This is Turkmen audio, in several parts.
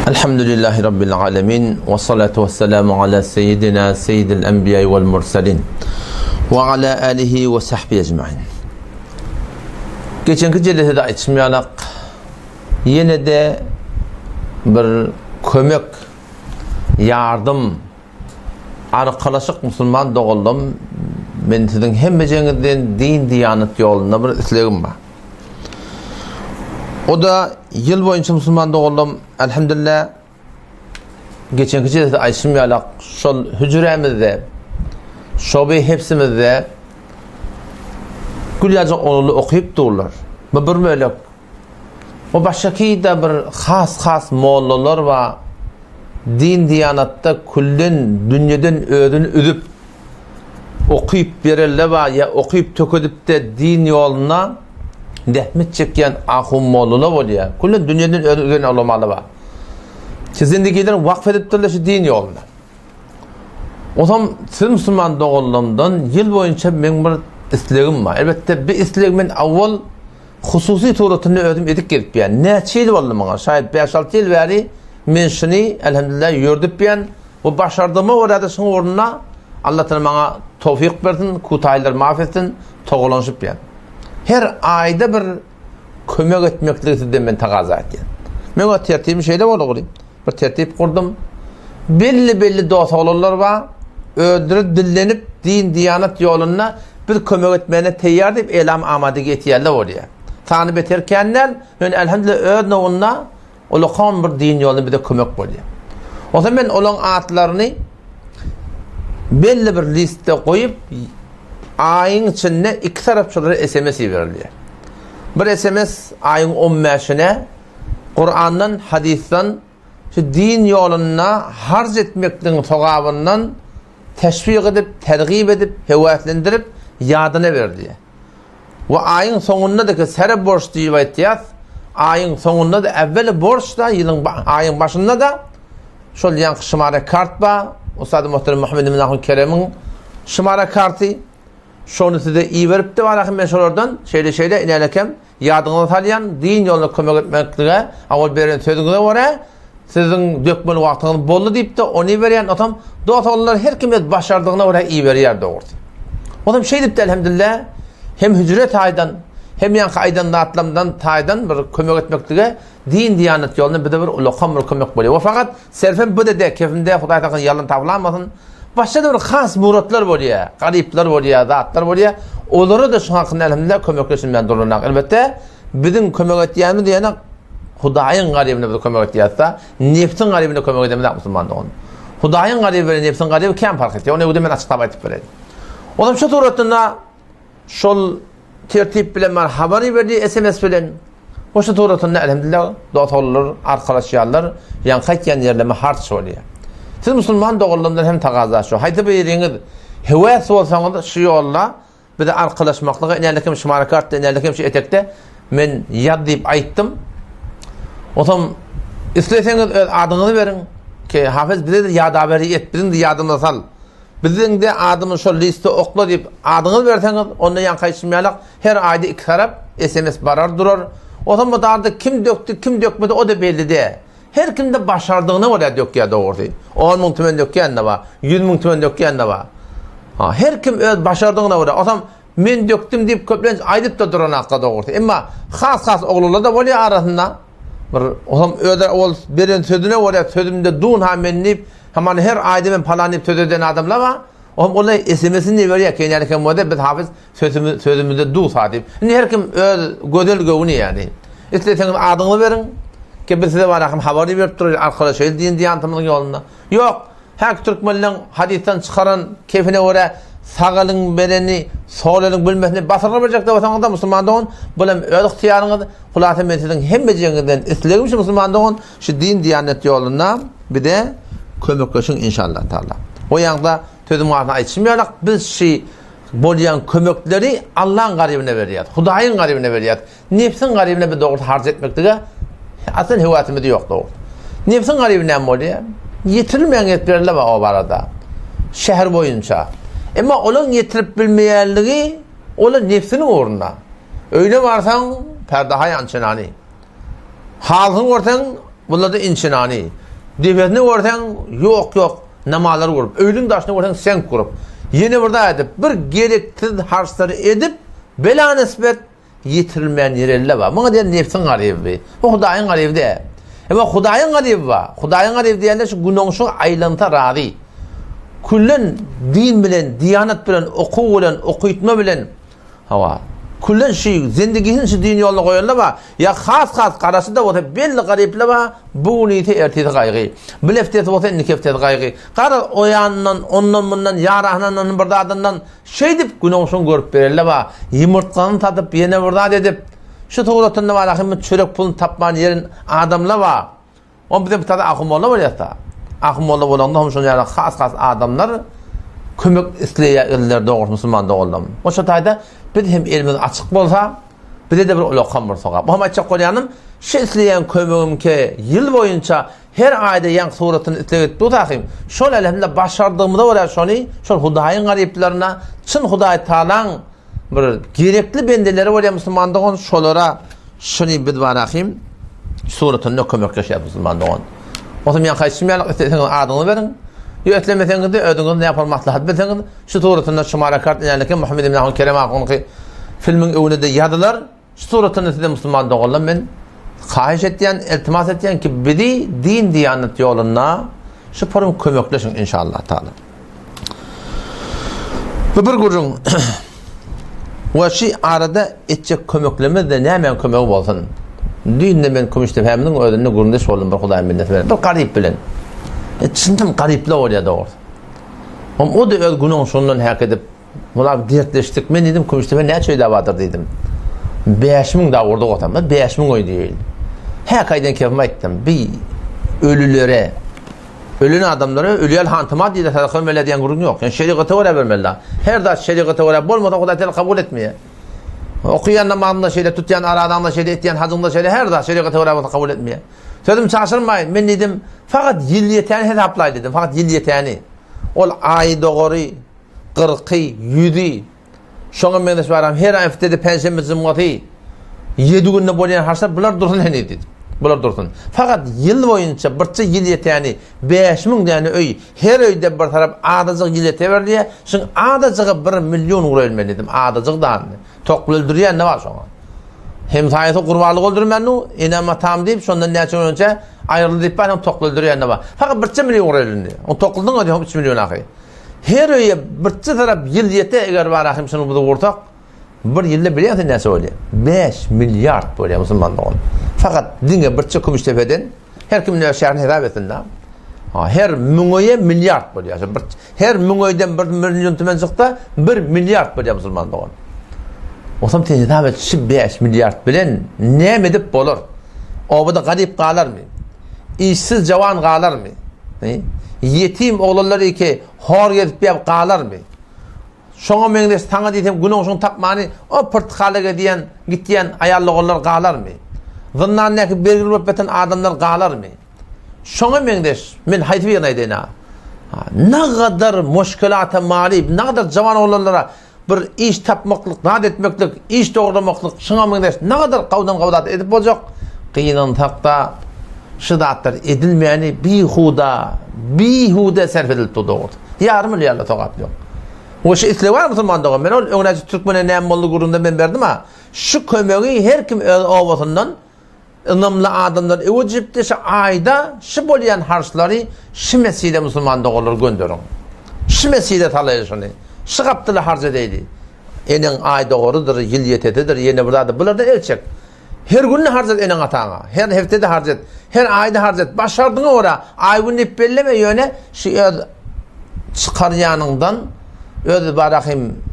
Elhamdülillahi Rabbil alemin ve salatu ve selamu ala seyyidina seyyidil enbiya vel mursalin ve ala alihi ve sahbihi ecmain. Geçenki jelesede aýtşym ýalak ýene-de bir kömek, ýardym, arkalaşyk musulman doganlarym men siziň hemmejeňizden din diýanat ýolunda bir islegim bar. O-da ýyl boýunça musulman doganlarym, elhamdülillah, geçenki jelsede aýtşym ýalak, şol hüjrämizde, şoby hepsimizde gül ýaljak oglanlar okyp durlar. Bu bir bölek. O başgaky-da bir has-has mollalar bar. Din-diýanatda külden, dünýeden özüni üzüp, okyp berelle bar ýa okyp tökedipde din ýolunda zähmet çekýän ahun-mollalar bolýar. Külden dünýeden özüni üzen ulamalar bar. Ki zindigilerini wakf edipdirler şu din ýolunda. Onsoň siz musulman doganlarymdan ýyl boýunça meň bir islegim bar. Elbetde bir isleg men awwal hususy suratynda özüm edip gelipýän. Näçe ýyl boldy muňa? Şaýat 5-6 ýyl bäri men şuny elhamdülillah ýördüpýän. Bu başardygyma görä-de şuň ugrunda Allah Taala maňa towfyk bersin, kutaýlar maaf etsin, togalanyşypýan. Her aýda bir kömek etmekligi sizden men tagaza etýän. Meň o tertibim şeýle boldy. Bir tertip gurdum. Belli-belli dost oglanlar bar. Özleri dillenip din-diýanat ýolunda biz kömek etmäne teýýar diýip elam amada getýärler bolýar. Sany beter kän däl, ýöne elhamdülillah öz nowunda ulakan bir din ýolunda bize kömek bolýar. Onsoň men olaň atlaryny belli bir listde goýup aýyň içinde iki tarap şolara SMS iberilýär. Bir SMS aýyň 15-ine Kurandan, hadysdan şu din ýolunda harç etmekligiň sogabyndan teşwik edip, tergip edip, höweslendirip ýadyna berdi. We aýyň soňunda-da ki sere borç diýip aýtýas, aýyň soňunda-da äwweli borç-da, ýylyň aýyň başynda-da şol ýaňky şymara kart bar, Ustady muhterem Muhammed Emin Ahun Keremiň şymara karty, şony size iberipdi barahym men şolardan şeýle-şeýle inälekem Ýadyňyza salýan, din ýoluna kömek etmeklige awal beren sözüňize görä, siziň dökmeli wagtyňyz boldy diýip-de, ony iberýän, otam dos-oglanlar her kim öz başardygyna görä iberýär dogrusy. Otam şeýdip-de elhemdülillah, hem hüjre taýdan, hem ýaňky aýdan zatlarymdan taýdan bir kömek etmeklige din-diýanet ýolunda bize bir ulakan bir kömek bolýar. We fakat serfem bu-da däl, kefimde Hudaý saklasyn ýalan tablamasyn. Başga-da bir has muratlar bolýar, garyplar bolýar, zatlar bolýar. Olara-da şu hakynda elhamdülillah kömekleşilmän durlanak. Elbetde, biziň kömek etýänimiz diýene Hudaýyň garybyna biz kömek etýäs-de, nebsiň garybyna kömek edemizok musulman dogan. Hudaýyň garyby bilen nebsiň garyby kän parh etýär. Ony öwde men açyklap aýdyp bereýin. Onam şu suratynda Şol tertip bilen bar habar iberdi SMS bilen. Hoşa suratynda elhamdülillah dost-oglanlar arkalaşýarlar, ýaňky aýtýan ýerleme harç bolýar. Siz musulman doganlarymdan hem tagaza şu. Haýsy biriňiz höwes bolsaňyz şu ýolda bize arkalaşmaklyga inälik hem şu marakartda inälik hem şu etekde men ýaz diýip aýtdym. Otam isleseňiz öz adyňyzy beriň. Ki Hafez bize-de ýadaweri et, biziň-de ýadymyza sal. Biziňde adymyz şol liste okla diýip adyňyz berseňiz, onda ýaňky aýtşym ýalak her aýda iki tarap sms barar durar. Onsoň bu darda kim dökdi, kim dökmedi o-da belli däl. Her kimde başardygyna görä dökýär dogrusy. 10 müň tümen dökýän-de bar, 100 müň tümen dökýän-de bar. Ha, her kim öz başardygyna görä. Onsoň men dökdüm diýip köplenç aýdyp-da duranakda dogrusy. Emma has-has oglanlar-da bolýar arasynda. Bir onsoň özleri ol beren sözüne görä sözümde dun-ha men diýip Hamana her aýda men palan diýip söz eden adamlar bar. Ohm ola SMS-ini iberýär, kenýän eken bolsa biz hafyz sözümiz sözümizde dusa diýip. Indi her kim öz gözel göwni ýani. Isleseňiz adyňyzy beriň. Ki biz size barahym habar iberip durarys, arkalaşaýyl diýen diýantymyzyň ýolunda. Ýok, häki türkmenleň hadysdan çykaran kefine görä sag eliň bereni, sol eliň bilmesini basyrgy berjek bolsaňyz-da musulman dogan, bul hem öz ygtyýaryňyz. Hulasa men siziň hemmejegiňizden islegim şu musulman dogan, Şu din diýanet ýolunda bize kömekleşiň inşallah taala. O ýaňda sözüň arasynda aýtşym ýalak biz şi bolýan kömekleri Allaň garybyna berýäs. Hudaýyň garybyna berýäs. Nebsiň garybyna biz dogrusy harç etmeklige aslan höwesimiz ýok dogrusy. Nebsiň garyby näme bolýar? Ýetirilmeýän geplerler bar o barada. Şäher boýunça. Emma olaň ýetirip bilmeýänligi ola nebsiniň ugrunda. Öýüne barsaň, perdahaý ançenany. Halyny görseň. Bularda inçe nany. Depesini görseň, ýok-ýok namalar gurup, öýüniň daşyny görseň seňk gurup, ýene bir zat edip, bir gereksiz harçlary edip, bela nisbet ýetirilmeýän ýeri elle bar. Muňa diýen nebsiň garyby. Bu Hudaýyň garyby däl. Emma Hudaýyň garyby bar. Hudaýyň garyby diýende şu günoňşy aýlansa razy. Küllen din bilen, diýanat bilen, okuw bilen, okytma bilen Hawa. Küllen şu zindigisini şu din ýoluna goýanlar bar. Ýa has-has garasy-da bolsa belli garyplar bar, bu gün iýse ertesi gaýgy. Bir heftesi bolsa indiki heftesi gaýgy. Garaz o ýanyndan, ondan-mundan, ýarahynandan bir zadyndan şeýdip günoňşuny görüp berenler bar. Ýumurtgany satyp ýene bir zat edip, şu suratynda bar ahym çörek puluny tapman ýeren adamlar bar. Oň bize bir taze ahun molla bolýar-da. Ahun molla bolanda hem şonuň ýaly has-has adamlar kömek isleýär eller dogrusu musulman doganlarym. O şo taýda biz hem elimiz açyk bolsa, bize-de bir ulakam bir sogap. Hem aýtjak bolýanym, şu isleýän kömegim ki ýyl boýunça her aýda ýaňky suratyny isleg edip dursa hem, şol elhamdülillah başardygymyza görä şony şol Hudaýyň garyplaryna, çyn Hudaý Tagalaň Bir gerekli bendeleri bolýar musulman dogan, şolara şuny biz barahym suratynda kömekleşýär musulman dogan. Bolsa men haýsym ýaly isleseňiz adyňyzy beriň. Ýa islemeseňiz-de özüňiz näme yapar maslahat bilseňiz, şu suratynda şumara kart inäleke Muhammed ibn Ahun Kerem ahunky filmiň öwünde ýazylar. Şu suratynda size musulman doganlar men haýyş etýän, iltimas etýän ki bizi din diýanet ýolunda şu forum kömekleşiň inşallah taala. Bu bir gürrüň. We şu arada etjek kömeklerimiz de nämäň kömegi bolsun. Düýn-de men Kümüşdepämiziň özünde gürrüňdeş boldum bir Hudaýyň bendesi bilen. Bir garyp bilen. E, çyndan garyplar bolýar dogrusy. O da öz günüň şundan häk edip Mular dertleşdik. Men diýdim, Kümüşdepe näçe öýde bardyr diýdim. 5000 da urdy gotamda, 5000 öý diýil. Häk aýdan kebim aýtdym. Bi ölülere, ölen adamlara ölýän hantama diýdi, sadaka bermeli diýen gürrüň ýok. Yani şerigata görä bermeli. Her zat şerigata görä bolmasa Hudaý Teala kabul etmeýär. Okuýan namazyňda şeýle, tutýan arazaňda şeýle, etýän hajyňda şeýle, her zat şerigata görä bolsa kabul etmeýär. Sözüm çaşyrmaýyn, men diýdim, fakat ýyl ýetäni hesaplaý diýdim, fakat ýyl ýetäni. Ol aýy dogry, gyrky, ýüzi, şoňa meňzeş baram her aý heftede penşenbe jumgasy ýedi günde bolýan harçlar bular dursun heniz diýdi. Bular dursun. Fakat ýyl boýunça birçe ýyl ýetäni 5000 däne öý her öýde bir tarap azajyk ýyl ýete berilýär. Şuň azajygy 1 million guraýylmaly diýdim. Azajyk dany. Tokly öldürýän ne bar şoňa? Hemsaýasy gurbanlyk öldürmändu, enem atam diýip, şondan näçe gün önçe aýryldy diýip bar, hem tokly öldürýän ne bar. Fakat birçe million guraýyldy. O toklynyň özi hem 3 million ahy. Her öýe birçe tarap ýyl ýete eger bar ahim şuny biz gursak, bir ýylda bilýärsiň näçe bolýar? 5 milliard bolýar musulman dogan. Fakat diňe birçe Kümüşdepeden her kim öz şäherini hesap etsin da. Ha, her müň öýe milliard bolýar. Bir, her müň öýden bir million tümen çyksa, bir milliard bolýar musulman dogan. Osam sen hesap et, şu 5 milliard bilen näme edip bolar? Obada garyp galarmy? Işsiz jawan galarmy? Ýetim oglanlar iki hor gezip ýap galarmy? Şoňa meňzeş saňa diýsem günäňşiň tapmany o pyrtykala gezýän, gitýän aýal oglanlar galarmy? Zyndandaky bergili bolup ýatan adamlar galarmy? Şoňa meňzeş men haýsy birini aýdaýyn-a? Nagadar muşkilata maly, nagadar jawan oglanlara Bir iş tapmaklyk, zat etmeklik, iş dogurlamaklyk şuňa meňzeş nagadar gawdan gaw zat edip boljak. Gynansakda şu zatlar edilmäni bihuda, bihuda sarf edilip dur dogrusy. Ýarym ýyl ýaly sogap ýok. We şu isleg bar musulman dogan. Men ol öňräçe türkmene näme boldy gürrüňde men berdim ha. Şu kömegi her kim öz obasyndan Ynamly adamlar öwejipdi şu aýda şu bolýan harçlary şu mesjide musulman doganlar gönderiň. Şu mesjide salaýly şuny. Şu gapdyla harç edeýli. Eneň aý dogarydyr, ýyl ýetesidir, ýene bir zady bulardan el çek. Her günde harç et eneň ataňa. Her heftede harç et. Her aýda harç et. Başardyňa görä aý gün diýip belleme ýöne şu öz çykarýanyňdan öz barahym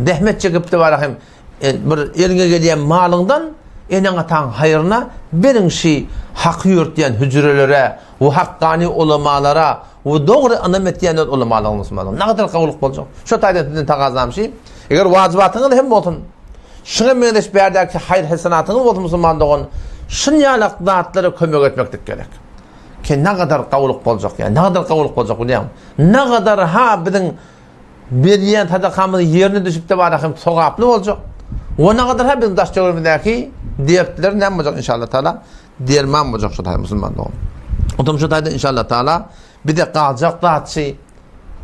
zähmet çekipdi barahym Bir eliňe gelýän malyňdan eneň-ataň haýryna beriň şi haky ýörtýän hüjrelere we hakkany ulamalara we dogry ynam etýän öz ulamalaryň musulmanlaryň nagadar gowulyk boljak. Şo taýdan sizden tagazam şi, eger wajybatyňyz hem bolsun, şuňa meňzeş bärdäki haýyr-hesenatyňyz bolsun musulman dogan, şunýalak zatlara kömek etmeklik gerek. Ki nagadar gowulyk boljak ýa, nagadar gowulyk boljak bilýäňmi? Nagadar ha biziň Berýän sadakamyz ýerine düşüp-de bara hem sogaply boljak. We nagadar hem biziň daş-töweregimizdäki dertler näme boljak inşallah taala. derman boljak şu taýda musulman dogan. Ondan şu taýda inşallah taala bize galjak zatçy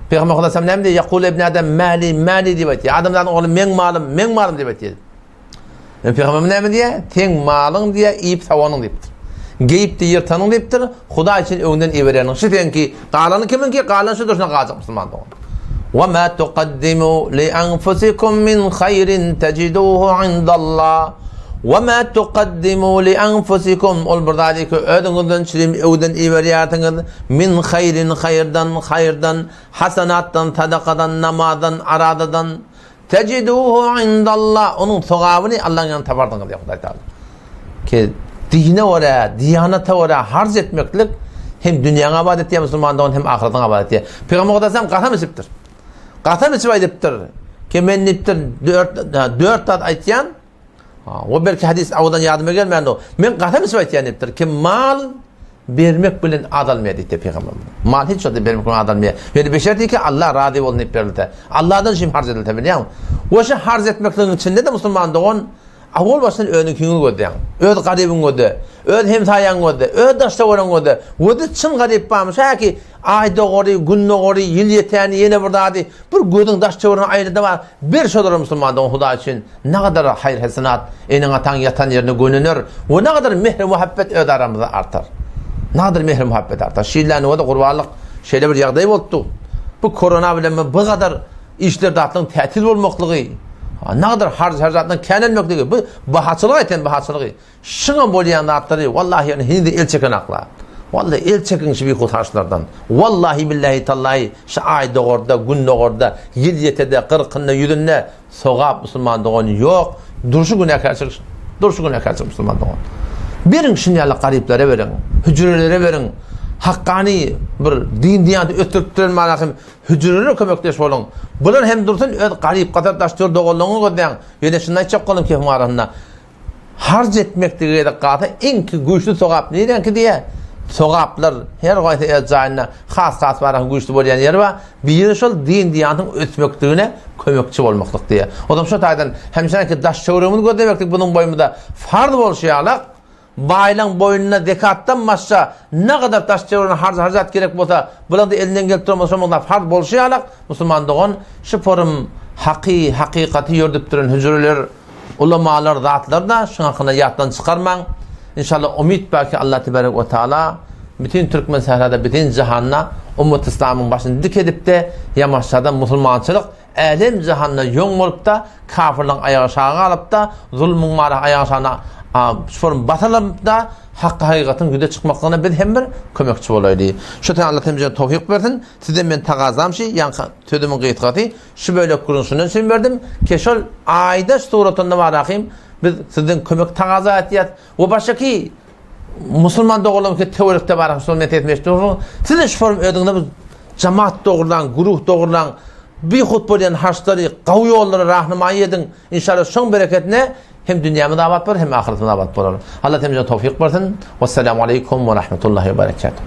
Peygamber Huda sallam näme diýýär? Ýakul ibn Adam mali mali diýip aýtýar. Adamlaryň ogly meň malym, meň malym diýip aýtýar. E, Peygamber näme diýýär? Seň malyň diýýär, iýip sawanyň diýipdir. Geýip de ýyrtanyň diýipdir. Hudaý üçin öňden ibereniň. Şu seňki, galany kimiňki? Galan şu durşuna galjak musulman dogan. Wa ma tuqaddimu li anfusikum min haýrin tajiduhu indallah. Wa ma tuqaddimu li anfusikum ol bir zady ki özüňizden çilim öwden iberýärsiňiz min haýrin haýyrdan haýyrdan hasanatdan sadakadan namazdan aradadan Tejiduhu indallah onuň sogabyny Allahyň ýanynda taparsyňyz diýýär Hudaý Taala. Ki dine görä, diýanata görä harç etmeklik hem dünýäňi abat etýär musulman dogan hem ahyratyňy abat etýär. Pygamber Hudaý kasam içipdir. Kasam içip aýdypdyr. Ki men diýipdir dört dört zat aýtýan. O belki hadis awdan ýadyma gelmändir. Men kasam içip aýtýan diýipdir. Ki mal bermek bilen azalmaýar diýipdir pygamberimiz. Mal hiç wagt bermek bilen azalmaýar. Ýöne beşer diýki Allah razy bolsun diýip berilse. Allahdan şim harç edilse bilýäňmi? We şu harç etmekligiň içinde-de musulman dogan awal başdan özüňkiňi gözleýäň. Öz garybyňy gözle. Öz hemsaýaňy gözle. Öz daş-töweregiňi gözle. Gözi çyn garyp barmy? Şäki aý dogary, gün dogary, ýyl ýetäni, ýene bir zady bir gözüň daş-töweregine aýlada bar. Ber şolara musulman dogan Hudaý üçin. Nagadar haýyr-hesenat eneň-ataň ýatan ýerine gönener we nagadar mähir-muhabbet öz aramyzda artar. Nagadar mähir-muhabbet artar. Şu ýylda indi gurbanlyk şeýle bir ýagdaý bolupdy. Bu korona bilen bu gadar işler zatlaryň tätil bolmaklygy, nagadar harç-harjatlaryň känelmekligi, bu bahaçylyk aýtýan bahaçylygy. Şuňa bolýan zatlary wallahi ýöne heniz el çekenaklar. Wallahi el çekiň şu bihut harçlardan. Wallahi billahi tallahi şu aý dogarda, gün dogarda, ýyl ýetede, gyrkynda, ýüzünde sogap musulman dogan ýok. Durşy günäkärçilik. Durşy günäkärçilik musulman dogan. Beriň şuny ýaly garyplara beriň, hüjrelere beriň. Hakkany bir din diýanty ösdürip duran manasy hüjrelere kömekleş boluň. Bular hem dursun öz garyp gasar daşdör doganlygyňy gözläň. Ýöne şuny aýtjak boldum kefiň arasynda. Harç etmeklige gerek galsa iňki güýçli sogap nireňki diýýär. Sogaplar her gaýsy öz jaýynda has-has baraň güýçli bolýan ýeri bar. Biri şol din-diýantyň ösmekligine kömekçi bolmaklyk diýýär. Ozam şo taýdan hemişeki daş-töweregimizi gözlemeklik biziň boýnumyza farz bolşy ýalak, baýlaň boýnuna zekatdan başga nagadar daş-töweregine harç-harjat gerek bolsa, bulaň-da elinden gelip duran bolsa şo mukdar farz bolşy ýalak, musulman dogan şu forum haky, hakykaty ýördüp duran hüjreler, Ulamalar zatlar-da şuň hakynda ýatdan çykarmaň. Inşallah umyt bar ki Allah tebarek we taala bütin türkmen sährada bütin jahanda ummat islamyň başyny dik edipde ýamaşada musulmançylyk älem jahanda ýoň bolupda kafirliň aýagy aşagy galypda zulmuň mara aýagy aşagyna şuform basylypda haky hakykatyň ýüze çykmaklygyna biz hem bir kömekçi bolaýly. Şu Allah hemje towfik bersin. Sizden men tagazam şi ýaňky sözümiň gysgasy Şu bölek gürrüň şundan üçin berdim, ki şol aýda suratynda barahym biz sizden kömek tagaza etýäs we başgaky musulman doganlarymyz ki töwerekde barahym şol meselesini eşitip siz de şu forum özüňizde bir jamaat dogurlaň, guruh dogurlaň, bihut bolýan harçlary gawy ýollara rahnamaýy ediň. Inşallah şoň bereketine hem dünýämiz abat bolar, hem ahyretimiz abat bolar. Allah hemmämize towfyk bersin. Wessalamu aleýkum we rahmetullahi we berekatuh.